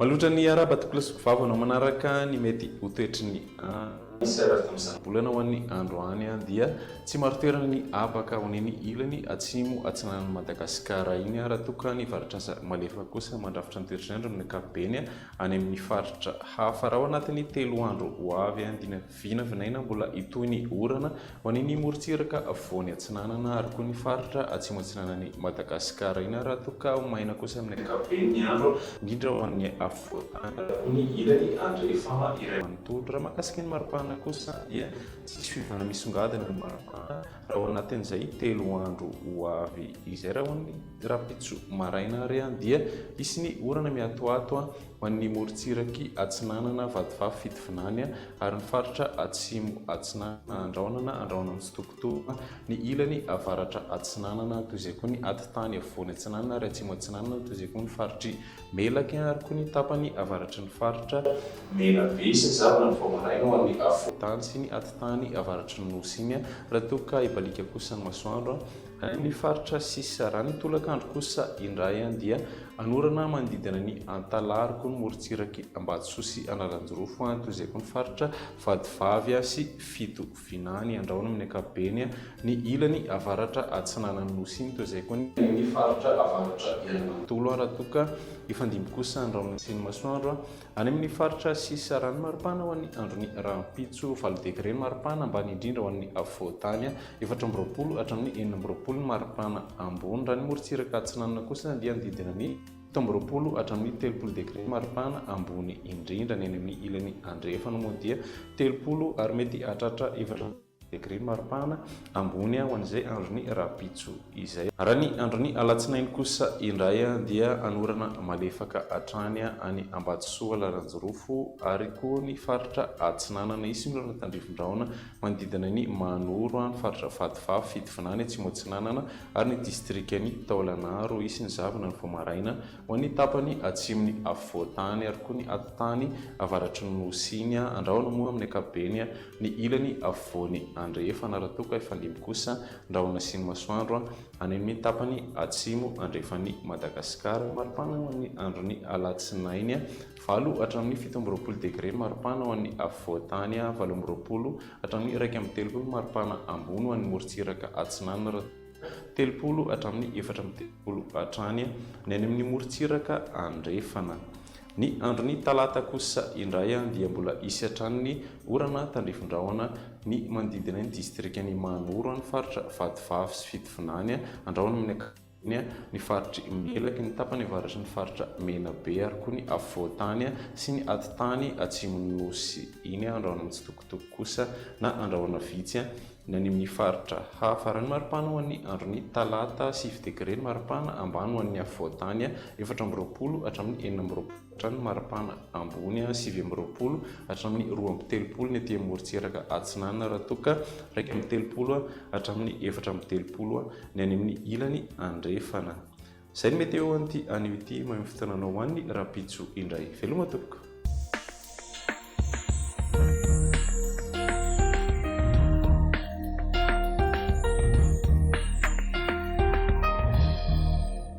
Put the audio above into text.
Malotra ny arahaba tompoko lahy sy tompoko vavy anao manaraka ny mety ho toetry ny Zanabolana ho an'ny androany dia tsy marin-toerana ny habaka ho an'iny ilany atsimo atsinanan'i Madagasikara iny raha toa ka ny varatr'asa malefaka kosa mandrafitra ny toetry ny andro amin'ny ankapobeny any amin'ny faritra hafa. Raha ao anatin'ny telo andro ho avy dia Vinavinaina mbola hitohy ny orana ho an'iny morontsiraka afovoany atsinanana ary koa ny faritra atsimo atsinanan'i Madagasikara iny raha toa ka ho maina kosa amin'ny ankapobeny ny andro, indrindra ho an'ny afovoan-tany ary koa ny ilany andrefana iray manontolo. Raha mahakasika ny maripana kosa dia tsy hisy fiovana misongadina ny maripana raha ao anatin'izay telo andro ho avy izay. Raha ho an'ny rahampitso maraina ary dia hisy ny orana miatoato Ho an'ny morontsirak'i Atsinanana, Vatovavy, Fitovinany ary ny faritra Atsimo Atsinanana, Andrahonana, Andrahonana Mitsitokotoko, ny ilany avaratra atsinanana, toy izay koa ny atitany afovoany atsinanana ary atsimo atsinanana, toy izay koa ny faritr'i Melaky ary koa ny tapany avaratry ny faritra Menabe sy ny zavona ny vao maraina ho an'ny afovoan-tany sy ny atitany avaratry ny Nosy iny raha toa ka hibaliaka kosa ny masoandro. Any amin'ny faritra sisa. Raha ny tolakandro kosa indray dia anorana manodidina ny Antalaha ary koa ny morontsirak'i Ambatosoa sy Analanjirofo, toy izay koa ny faritra Vadivavy sy Fitovinany. Andrahona amin'ny ankapobeny ny ilany avaratra atsinanan'ny Nosy iny, toy izay koa ny any amin'ny faritra avaratra iray manontolo raha toa ka hifandimby kosa ny rahona sy ny masoandro. Any amin'ny faritra sisa, raha ny maripana ho an'ny andron'ny rahampitso, valo degre ny maripana ambany indrindra ho an'ny afovoan-tany, 24 hatramin'ny 26 ny maripana ambony. Raha ny morontsiraka atsinanana kosa dia manodidina ny 27 hatramin'ny 30 degre ny maripana ambony indrindra. Ny any amin'ny ilany andrefana moa dia 30 ary mety hahatratra 4. Degré maripana ambony ho an'izay andron'ny rahampitso izay. Raha ny andron'ny alatsinainy kosa indray dia hanorana malefaka hatrany any Ambatosoa, Lalanjirofo ary koa ny faritra Atsinanana. Hisy ny orana tandrifin-drahona manodidina ny Mahanoro, ny faritra Vatovavy, Fitovinany, Atsimo Atsinanana ary ny distrikan'i Taolagnaro. Hisy ny zavona ny vao maraina ho an'ny tapany atsimon'ny afovoan-tany ary koa ny atitany avaratry ny Nosy iny. Andrahona moa amin'ny ankapobeny Ny ilany afovoany andrefana raha toa ka hifandimby kosa ny rahona sy ny masoandro any amin'ny tapany atsimo andrefan'i Madagasikara. Ny maripana ho an'ny andron'ny alatsinainy, valo hatramin'ny 27 degre ny maripana ho an'ny afovoan-tany, 28 hatramin'ny 31 ny maripana ambony ho an'ny morontsiraka atsinanana raha 30 hatramin'ny 34 hatrany ny any amin'ny morontsiraka andrefana. Ny andron'ny talata kosa indray dia mbola hisy hatrany ny orana tandrifin-drahona ny manodidina ny distrikan'i Mahanoro, ny faritra Vatovavy sy Fitovinany, Andrahona amin'ny ankapobeny, ny faritr'i Melaky, ny tapany avaratry ny faritra Menabe ary koa ny afovoan-tany sy ny atitany atsimon'ny Nosy iny, Andrahona mitsitokotoko kosa na Andrahona vitsy. Ny any amin'ny faritra hafa. Raha ny maripana ho an'ny andron'ny talata, sivy degre ny maripana ambany ho an'ny afovoan-tany, 24 hatramin'ny 26 hatrany ny maripana ambony, 29 hatramin'ny 32 ny aty amorontsiraka atsinanana raha toa ka 31 hatramin'ny 34 ny any amin'ny ilany andrefana. Izay no météo an'ity anio ity, mahay ny fotoananao ho an'ny rahampitso indray. Veloma tompoko.